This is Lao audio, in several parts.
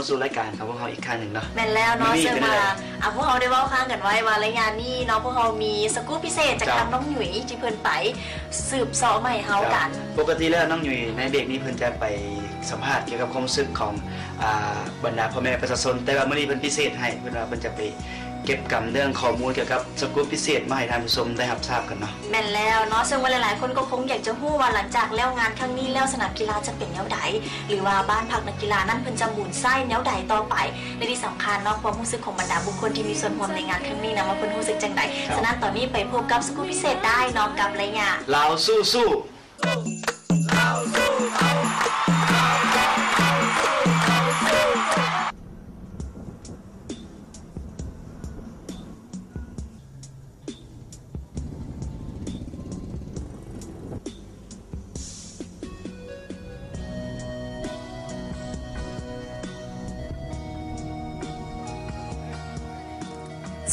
ສູ່ລາຍການຂອງພວກເຮົາອີກຄັ້ງໜຶ່ງເນາະ. ແມ່ນແລ້ວເນາະ ມື້ນີ້ ເຊິ່ງວ່າ ກໍໄດ້ ອ່າ ພວກເຮົາໄດ້ເວົ້າຄ້າງກັນໄວ້ວ່າ ໄລຍະນີ້ເນາະ ພວກເຮົາມີສະກູບພິເສດຈາກ ເຈົ້າ ທາງນ້ອງຫຍຸຍ ທີ່ເພິ່ນໄປສືບເສາະມາໃຫ້ເຮົາກັນ. ເຈົ້າ ປົກກະຕິແລ້ວນ້ອງຫຍຸຍໃນເບຣກນີ້ເພິ່ນຈະໄປສຳພາດກ່ຽວກັບຄວາມຮູ້ສຶກຂອງ ອ່າ ບັນດາພໍ່ແມ່ປະຊາຊົນ, ແຕ່ວ່າມື້ນີ້ເພິ່ນພິເສດໃຫ້ ເພິ່ນວ່າເພິ່ນຈະໄປເກັບກຳເລື່ອງຂໍ້ມູນກ່ຽວກັບສະກູບພິເສດມາໃຫ້ທ່ານຜູ້ຊົມໄດ້ຮັບຊາບກັນເນາະ. ແມ່ນແລ້ວເນາະ ເຊິ່ງວ່າຫຼາຍໆຄົນກໍຄົງຢາກຈະຮູ້ວ່າ ຫຼັງຈາກແລ້ວງານຄັ້ງນີ້ແລ້ວ ສະໜາມກິລາຈະເປັນແນວໃດ ຫຼືວ່າບ້ານພັກນັກກິລານັ້ນເພິ່ນຈະໝູນໃຊ້ແນວໃດຕໍ່ໄປ ແລະ ທີ່ສຳຄັນເນາະ ຄວາມຮູ້ສຶກຂອງບັນດາບຸກຄົນທີ່ມີສ່ວນຮ່ວມໃນງານຄັ້ງນີ້ນະ ວ່າເພິ່ນຮູ້ສຶກຈັ່ງໃດ. ເຈົ້າ ສະນັ້ນຕອນນີ້ໄປພົບກັບສະກູບພິເສດໄດ້ເນາະ ກັບໄລຍະ ລາວສູ້ໆ.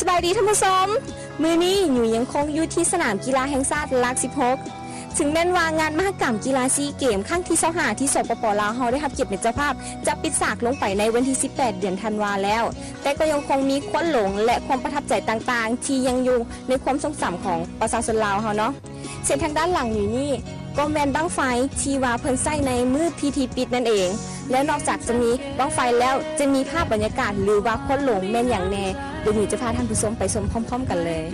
ສະບາຍດີທ່ານຜູ້ຊົມ, ມື້ນີ້ຫຍຸຍຍັງຄົງຢູ່ທີ່ສະໜາມກິລາແຫ່ງຊາດຫຼັກສິບຫົກ. ເຖິງແມ່ນວ່າງານມະຫະກຳກິລາຊີເກມຄັ້ງທີຊາວຫ້າ ທີ່ ສປປ ລາວ ເຮົາໄດ້ຮັບກຽດເປັນເຈົ້າພາບ ຈະປິດສາກລົງໄປໃນວັນທີສິບແປດ ເດືອນທັນວາແລ້ວ, ແຕ່ກໍຍັງຄົງມີຄວັນຫຼົງ ແລະ ຄວາມປະທັບໃຈຕ່າງໆ ທີ່ຍັງຢູ່ໃນຄວາມຊົງຈຳຂອງປະຊາຊົນລາວເຮົາເນາະ. ເຊັ່ນທາງດ້ານຫຼັງຫຍຸຍນີ້ ກໍແມ່ນບັ້ງໄຟທີ່ວ່າເພິ່ນໃຊ້ໃນມື້ພິທີປິດນັ້ນເອງ. ແລະ ນອກຈາກຈະມີບັ້ງໄຟແລ້ວ ຈະມີພາບບັນຍາກາດ ຫຼືວ່າຄວັນຫຼົງແມ່ນຫຍັງແດ່, ດຽວຫຍຸຍຈະພາທ່ານຜູ້ຊົມໄປຊົມພ້ອມໆກັນເລີຍ.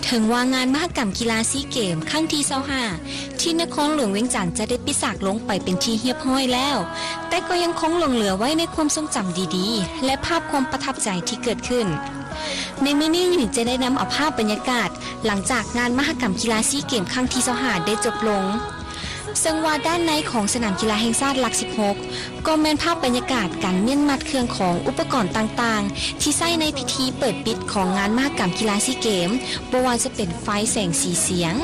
ເຖິງວ່າງານມະຫະກຳກິລາຊີເກມຄັ້ງທີຊາວຫ້າ ທີ່ນະຄອນຫຼວງວຽງຈັນຈະໄດ້ປິດສາກລົງໄປເປັນທີ່ຮຽບຮ້ອຍແລ້ວ, ແຕ່ກໍຍັງຄົງຫຼົງເຫຼືອໄວ້ໃນຄວາມຊົງຈຳດີໆ ແລະ ພາບຄວາມປະທັບໃຈທີ່ເກີດຂຶ້ນ. ໃນມື້ນີ້ຫຍຸຍຈະໄດ້ນຳເອົາພາບບັນຍາກາດຫຼັງຈາກງານມະຫະກຳກິລາຊີເກມຄັ້ງທີຊາວຫ້າໄດ້ຈົບລົງ. ເຊິ່ງວ່າດ້ານໃນຂອງສະໜາມກິລາແຫ່ງຊາດຫຼັກສິບຫົກ ກໍແມ່ນພາບບັນຍາກາດການມ້ຽນມັດເຄື່ອງຂອງ ອຸປະກອນຕ່າງໆ ທີ່ໃຊ້ໃນພິທີເປີດປິດຂອງງານມະຫະກຳກິລາຊີເກມ, ບໍ່ວ່າຈະເປັນໄຟ, ແສງ, ສີສຽງ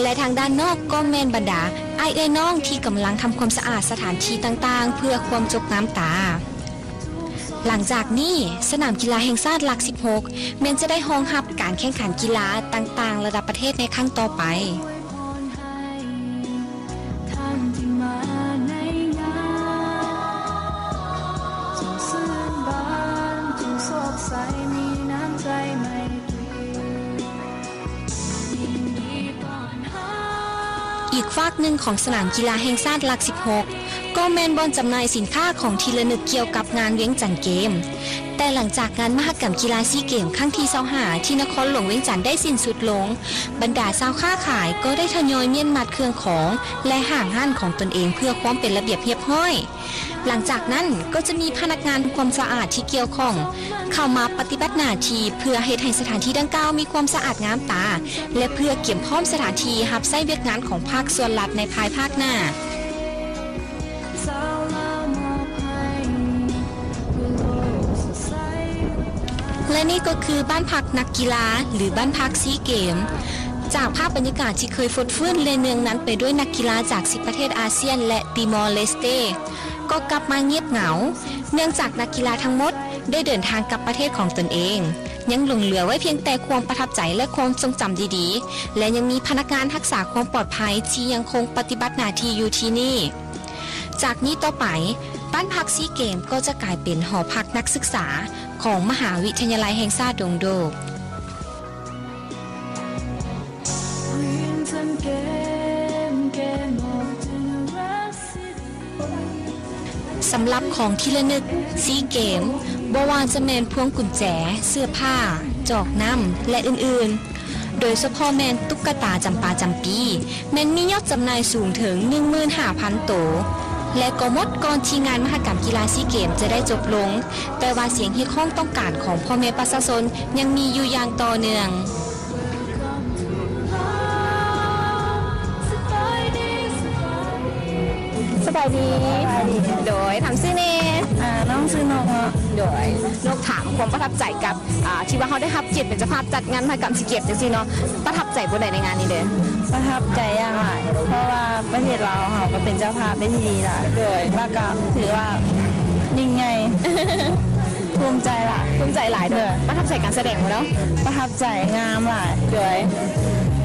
ແລະ ທາງດ້ານນອກກໍແມ່ນບັນດາອ້າຍເອື້ອຍນ້ອງທີ່ກຳລັງທຳຄວາມສະອາດສະຖານທີ່ຕ່າງໆ ເພື່ອຄວາມຈົບງາມຕາ. ຫຼັງຈາກນີ້, ສະໜາມກິລາແຫ່ງຊາດຫຼັກສິບຫົກ ແມ່ນຈະໄດ້ຮອງຮັບການແຂ່ງຂັນກິລາຕ່າງໆ ລະດັບປະເທດໃນຄັ້ງຕໍ່ໄປ. ອີກຟາກໜຶ່ງຂອງສະໜາມກິລາແຫ່ງຊາດຫຼັກສິບຫົກ ກໍແມ່ນບ່ອນຈຳໜ່າຍສິນຄ້າຂອງທີ່ລະນຶກກ່ຽວກັບງານວຽງຈັນເກມ. ແຕ່ຫຼັງຈາກງານມະຫະກຳກິລາຊີເກມຄັ້ງທີຊາວຫ້າ ທີ່ນະຄອນຫຼວງວຽງຈັນໄດ້ສິ້ນສຸດລົງ, ບັນດາຊາວຄ້າຂາຍກໍໄດ້ທະຍອຍມ້ຽນມັດເຄື່ອງຂອງ ແລະ ຫ້າງຮ້ານຂອງຕົນເອງເພື່ອຄວາມເປັນລະບຽບຮຽບຮ້ອຍ. ຫຼັງຈາກນັ້ນກໍຈະມີພະນັກງານຄວາມສະອາດທີ່ກ່ຽວຂ້ອງເຂົ້າມາປະຕິບັດໜ້າທີ່ ເພື່ອເຮັດໃຫ້ສະຖານທີ່ດັ່ງກ່າວມີຄວາມສະອາດງາມຕາ ແລະ ເພື່ອກຽມພ້ອມສະຖານທີ່ຮັບໃຊ້ວຽກງານຂອງພາກສ່ວນລັດໃນພາຍພາກໜ້າ. ແລະ ນີ້ກໍຄືບ້ານພັກນັກກິລາ ຫຼື ບ້ານພັກຊີເກມ. ຈາກພາບບັນຍາກາດທີ່ເຄີຍຟົດຟື້ນ ແລະ ເນືອງນັນໄປດ້ວຍນັກກິລາຈາກສິບປະເທດອາຊຽນ ແລະ ຕີມໍເລສເຕ ກໍກັບມາງຽບເຫງົາ ເນື່ອງຈາກນັກກິລາທັງໝົດໄດ້ເດີນທາງກັບປະເທດຂອງຕົນເອງ, ຍັງຫຼົງເຫຼືອໄວ້ພຽງແຕ່ຄວາມປະທັບໃຈ ແລະ ຄວາມຊົງຈຳດີໆ ແລະ ຍັງມີພະນັກງານຮັກສາຄວາມປອດໄພທີ່ຍັງຄົງປະຕິບັດໜ້າທີ່ຢູ່ທີ່ນີ້. ຈາກນີ້ຕໍ່ໄປ, ບ້ານພັກຊີເກມກໍຈະກາຍເປັນຫໍພັກນັກສຶກສາຂອງມະຫາວິທະຍາໄລແຫ່ງຊາດດົງໂດກ. ສຳລັບຂອງທີ່ລະນຶກຊີເກມ, ບໍ່ວ່າຈະແມ່ນພວງກຸນແຈ, ເສື້ອຜ້າ, ຈອກນ້ຳ ແລະ ອື່ນໆ, ໂດຍສະເພາະແມ່ນຕຸກກະຕາຈຳປາຈຳປີ, ແມ່ນມີຍອດຈຳໜ່າຍສູງເຖິງໜຶ່ງໝື່ນຫ້າພັນໂຕ ແລະ ກໍໝົດກ່ອນທີ່ງານມະຫະກຳກິລາຊີເກມຈະໄດ້ຈົບລົງ, ແຕ່ວ່າສຽງຮຽກຮ້ອງຕ້ອງການຂອງພໍ່ແມ່ປະຊາຊົນຍັງມີຢູ່ຢ່າງຕໍ່ເນື່ອງ. ສະບາຍດີ. ສະບາຍດີ. ໂດຍ ຖາມຊື່ແດ່. ອ່າ ນ້ອງຊື່ນົກເນາະ. ໂດຍ ນອກ ຖາມຄວາມປະທັບໃຈກັບ ອ່າ ທີ່ວ່າເຮົາໄດ້ຮັບກຽດເປັນເຈົ້າພາບຈັດງານມະຫະກຳຊີເກມຈັ່ງຊີ້ເນາະ ປະທັບໃຈບ່ອນໃດໃນງານນີ້ເດີ? ປະທັບໃຈຢ່າງຫຼາຍ ເພາະວ່າປະເທດລາວເຮົາກໍເປັນເຈົ້າພາບໄດ້ທີ່ດີຫຼາຍ ໂດຍ ແລ້ວກໍຖືວ່າຍິ່ງໃຫຍ່ ພູມໃຈຫຼາຍ ພູມໃຈຫຼາຍ ໂດຍ ໂດຍ ປະທັບໃຈການສະແດງບໍ່ເນາະ? ປະທັບໃຈ ງາມຫຼາຍ ໂດຍ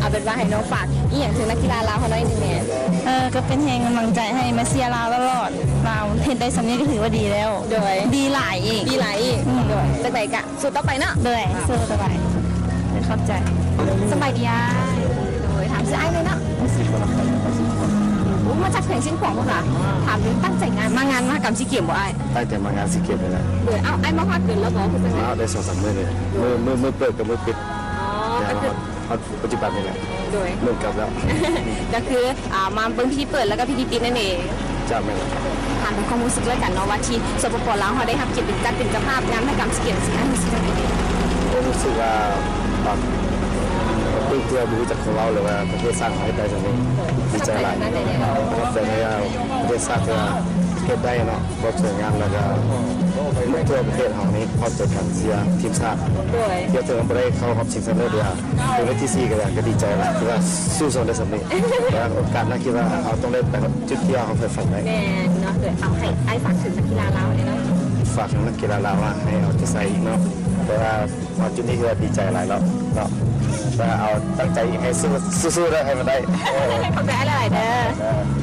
ເອົາເປັນວ່າໃຫ້ນ້ອງຝາກອີ່ຫຍັງເຖິງນັກກິລາລາວເຮົາໜ້ອຍໜຶ່ງແດ່? ເອີ ກໍເປັນແຮງກຳລັງໃຈໃຫ້ມາເຊຍລາວຕະຫຼອດ ລາວເຮັດໄດ້ສ່ຳນີ້ກໍຖືວ່າດີແລ້ວ ໂດຍ ດີຫຼາຍອີກ ດີຫຼາຍອີກ ອືມ ໂດຍ ຈັ່ງໃດກະ ສູ້ຕໍ່ໄປເນາະ ໂດຍ ສູ້ຕໍ່ໄປ ໂດຍ ຂອບໃຈ ສະບາຍດີອ້າຍ ໂດຍ ຖາມຊື່ອ້າຍແດ່ເນາະ ໂອ້ ມາຈາກແຂວງຊຽງຂວາງພຸ້ນຫວາ ຖາມເລື່ອງຕັ້ງໃຈງານ ມາງານມະຫະກຳຊີເກມບໍ່ອ້າຍ? ຕັ້ງໃຈມາງານຊີເກມນີ້ແຫຼະ ໂດຍ ເອົ້າ ອ້າຍມາຮອດດົນແລ້ວບໍ່ ຄືຈັ່ງໃດ? ມາໄດ້ສອງສາມມື້ນີ້ ໂດຍ ມື້ ມື້ ມື້ເປີດກັບມື້ປິດ ອໍ ກໍຄື ຮອດປັດຈຸບັນນີ້ແຫຼະ ໂດຍ ເລີ່ມກັບແລ້ວ ກໍຄື ອ່າ ມາເບິ່ງພິທີເປີດ ແລ້ວກໍພິທີປິດນັ້ນເອງ ເຈົ້າ ແມ່ນແລ້ວ ຖາມເຖິງຄວາມຮູ້ສຶກແລ້ວກັນເນາະ ວ່າທີ່ ສປປ ລາວ ເຮົາໄດ້ຮັບກຽດເປັນ ຈັດເປັນເຈົ້າພາບງານມະຫະກຳຊີເກມ ຮູ້ສຶກຈັ່ງໃດ? ຮູ້ສຶກວ່າ ປາບປຶ້ມ ທີ່ວ່າບໍ່ຮູ້ຈັກຂອງລາວ ຫຼືວ່າປະເທດຊາດເຮົາເຮັດໄດ້ສ່ຳນີ້ ດີໃຈຫຼາຍ ປະທັບໃຈທີ່ວ່າປະເທດຊາດເຮົາເຮັດໄດ້ເນາະ ຄວາມສວຍງາມ ແລ້ວກໍທົ່ວປະເທດເຮົານີ້ພ້ອມໃຈກັນເຊຍທີມຊາດ ໂດຍ ເທື່ອເຖິງບໍ່ໄດ້ເຂົ້າຮອບຊິງຊະເລີດເດ ເປັນເທື່ອທີສີ່ກໍໄດ້ ກໍດີໃຈຫຼາຍທີ່ວ່າສູ້ຊົນໄດ້ສ່ຳນີ້ ແຕ່ວ່າໂອກາດໜ້າຄິດວ່າເຮົາຕ້ອງໄດ້ໄປຮອດຈຸດທີ່ວ່າເຮົາໃຝ່ຝັນໄດ້ ແມ່ນເນາະ ເອີ ເອົາ ໃຫ້ອ້າຍຝາກເຖິງນັກກິລາລາວແດ່ເນາະ ຝາກເຖິງນັກກິລາລາວວ່າໃຫ້ເອົາໃຈໃສ່ອີກເນາະ ເພາະວ່າ ມາຈຸດນີ້ຄືວ່າດີໃຈຫຼາຍແລ້ວເນາະ ກໍເອົາຕັ້ງໃຈອີກ ໃຫ້ສູ້ ສູ້ໆເດີ ໃຫ້ມັນໄດ້ ເອີ ຂອບໃຈຫຼາຍໆເດີ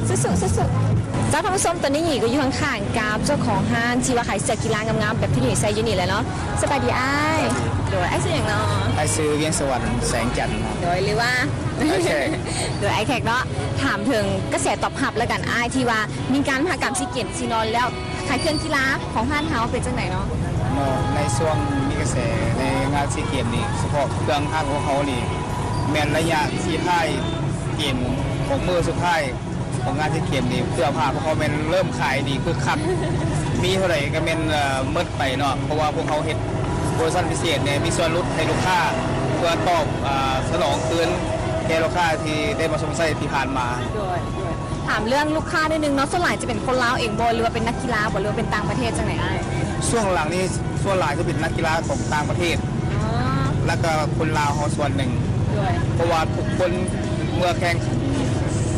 ສູ້ໆ ສູ້ໆ ເຈົ້າ ທ່ານຜູ້ຊົມ ຕອນນີ້ນີ້ກໍຢູ່ຂ້າງໆກັບເຈົ້າຂອງຮ້ານທີ່ວ່າຂາຍເສື້ອກິລາງາມໆ ແບບທີ່ໜຸ່ຍໃສ່ຢູ່ນີ້ແຫຼະເນາະ ສະບາຍດີອ້າຍ ໂດຍ ອ້າຍຊື່ຫຍັງເນາະ? ອ້າຍຊື່ວຽງສະຫວັນ ແສງຈັນ ໂດຍ ຫຼືວ່າ ອ້າຍແຂກ ໂດຍ ອ້າຍແຂກເນາະ ຖາມເຖິງກະແສຕອບຮັບລະກັນອ້າຍ ທີ່ວ່າມີງານມະຫະກຳຊີເກມຊີ້ເນາະ ແລ້ວ ຂາຍເຄື່ອງກິລາຂອງຮ້ານເຮົາເປັນຈັ່ງໃດເນາະ? ເນາະ ໃນຊ່ວງມີກະແສໃນງານຊີເກມນີ້ ສະເພາະເຄື່ອງຮ້ານຂອງເຮົານີ້ ແມ່ນໄລຍະທີ່ທ້າຍເກມຂອງມື້ສຸດທ້າຍຂອງງານຊີເກມນີ້ ເສື້ອຜ້າພວກເຮົາແມ່ນເລີ່ມຂາຍດີຄຶກຄັກ ມີເທົ່າໃດກໍແມ່ນ ເອີ ໝົດໄປເນາະ ເພາະວ່າພວກເຮົາເຮັດໂປຣໂມຊັນພິເສດແດ່ ມີສ່ວນຫຼຸດໃຫ້ລູກຄ້າ ເພື່ອຕອບ ເອີ ສະໜອງຄືນແກ່ລູກຄ້າທີ່ໄດ້ມາຊົມໃຊ້ທີ່ຜ່ານມາ. ໂດຍ ໂດຍ ຖາມເລື່ອງລູກຄ້າໜ້ອຍໜຶ່ງເນາະ ສ່ວນຫຼາຍຈະເປັນຄົນລາວເອງບໍ່ ຫຼືວ່າເປັນນັກກິລາບໍ່ ຫຼືວ່າເປັນຕ່າງປະເທດຈັ່ງໃດອ້າຍ? ຊ່ວງຫຼັງນີ້ສ່ວນຫຼາຍຈະເປັນນັກກິລາຂອງຕ່າງປະເທດ ອໍ ແລ້ວກໍຄົນລາວເຮົາສ່ວນໜຶ່ງ ໂດຍ ເພາະວ່າທຸກຄົນເມື່ອແຂ່ງ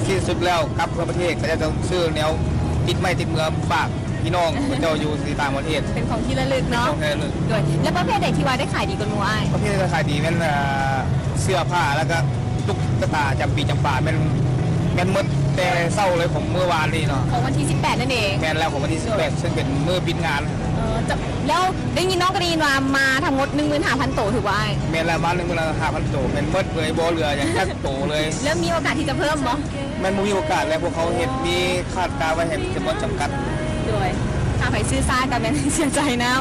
ທີ່ສຸດແລ້ວກັບເມືອປະເທດ ເຂົາເຈົ້າຈະຊື້ແນວຕິດໄມ້ຕິດມືມາຝາກ ພີ່ນ້ອງເຈົ້າຢູ່ທີ່ຕ່າງປະເທດ ເປັນຂອງທີ່ລະລຶກເນາະ ເປັນຂອງທີ່ລະລຶກ ໂດຍ ແລ້ວປະເພດໃດທີ່ວ່າໄດ້ຂາຍດີກວ່າໝູ່ອ້າຍ? ປະເພດທີ່ຂາຍດີແມ່ນ ເອີ ເສື້ອຜ້າ ແລ້ວກໍຕຸກກະຕາຈຳປີຈຳປາ ແມ່ນ ແມ່ນໝົດແຕ່ເຊົ້າເລີຍຂອງມື້ວານນີ້ເນາະ ຂອງວັນທີສິບແປດນັ້ນເອງ ແມ່ນແລ້ວ ຂອງວັນທີສິບແປດ ໂດຍ ເຊິ່ງເປັນມື້ປິດງານ ເອີ ແລ້ວໄດ້ຍິນ ນ້ອງກໍໄດ້ຍິນວ່າມາທັງໝົດໜຶ່ງໝື່ນຫ້າພັນໂຕ ຖືກບໍ່ອ້າຍ? ແມ່ນແລ້ວ ມາໜຶ່ງໝື່ນຫ້າພັນໂຕ ແມ່ນໝົດເລີຍ ບໍ່ເຫຼືອຫຍັງຈັກໂຕເລີຍ ເລີ່ມມີໂອກາດທີ່ຈະເພີ່ມບໍ່? ແມ່ນບໍ່ມີໂອກາດແລ້ວ ພວກເຮົາເຮັດມີຄາດກາໄວ້ໃຫ້ຈຳນວນຈຳກັດ ໂດຍ ຖ້າໃຜຊື້ຊ້າກໍແມ່ນເສຍໃຈນຳ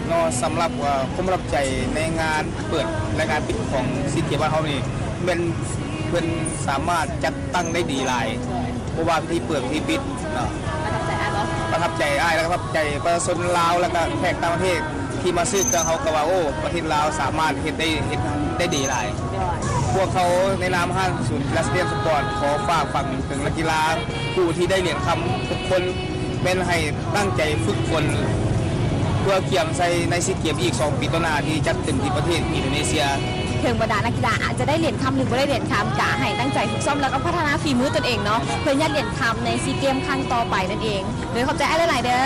ເນາະ. ສຳລັບ ເອີ ຄວາມປະທັບໃຈໃນງານເປີດ ແລະ ງານປິດຂອງຊີເກມບ້ານເຮົານີ້ ແມ່ນເພິ່ນສາມາດຈັດຕັ້ງໄດ້ດີຫຼາຍ ໂດຍ ບໍ່ວ່າພິທີເປີດ ພິທີປິດເນາະ ປະທັບໃຈອ້າຍບໍ່? ປະທັບໃຈອ້າຍ ແລ້ວກໍປະທັບໃຈປະຊາຊົນລາວ ແລ້ວກໍແຂກຕ່າງປະເທດ ທີ່ມາຊື້ເຄື່ອງເຮົາກໍວ່າ ໂອ້ ປະເທດລາວສາມາດເຮັດໄດ້ ເຮັດໄດ້ດີຫຼາຍ. ໂດຍ ພວກເຮົາໃນນາມຮ້ານສູນກິລາສະຕຽມສະປອດ ຂໍຝາກຝັງເຖິງນັກກິລາຜູ້ທີ່ໄດ້ຫຼຽນຄຳທຸກຄົນ ແມ່ນໃຫ້ຕັ້ງໃຈຝຶກຝົນ ເພື່ອກຽມໃສ່ໃນຊີເກມອີກສອງປີຕໍ່ໜ້າ ທີ່ຈັດຂຶ້ນທີ່ປະເທດອິນໂດເນເຊຍ. ເຖິງບັນດານັກກິລາອາດຈະໄດ້ຫຼຽນຄຳ ຫຼື ບໍ່ໄດ້ຫຼຽນຄຳ ກະໃຫ້ຕັ້ງໃຈຝຶກຊ້ອມ ແລ້ວກໍພັດທະນາຝີມືຕົນເອງເນາະ ເພື່ອຍາດຫຼຽນຄຳໃນຊີເກມຄັ້ງຕໍ່ໄປນັ້ນເອງ. ໂດຍ ຂອບໃຈອ້າຍຫຼາຍໆເດີ.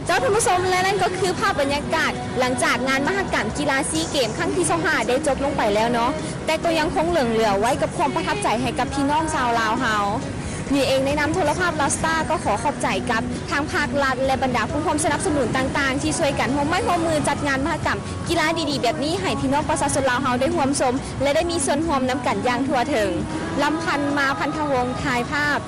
ເຈົ້າ ທ່ານຜູ້ຊົມ ແລະ ນັ້ນກໍຄືພາບບັນຍາກາດຫຼັງຈາກງານມະຫະກຳກິລາຊີເກມຄັ້ງທີຊາວຫ້າໄດ້ຈົບລົງໄປແລ້ວເນາະ, ແຕ່ກໍຍັງຄົງຫຼົງເຫຼືອໄວ້ກັບຄວາມປະທັບໃຈໃຫ້ກັບພີ່ນ້ອງຊາວລາວເຮົາ. ນີ້ເອງ ໃນນາມໂທລະພາບລາວສະຕາ ກໍຂໍຂອບໃຈກັບທາງພາກລັດ ແລະ ບັນດາຜູ້ຮ່ວມສະໜັບສະໜູນຕ່າງໆ ທີ່ຊ່ວຍກັນຮ່ວມໄມ້ຮ່ວມມືຈັດງານມະຫະກຳກິລາດີໆແບບນີ້ ໃຫ້ພີ່ນ້ອງປະຊາຊົນລາວເຮົາໄດ້ຮ່ວມຊົມ ແລະ ໄດ້ມີສ່ວນຮ່ວມນຳກັນຢ່າງທົ່ວເຖິງ. ລຳພັນ ມາພັນທະວົງ ຖ່າຍພາບ.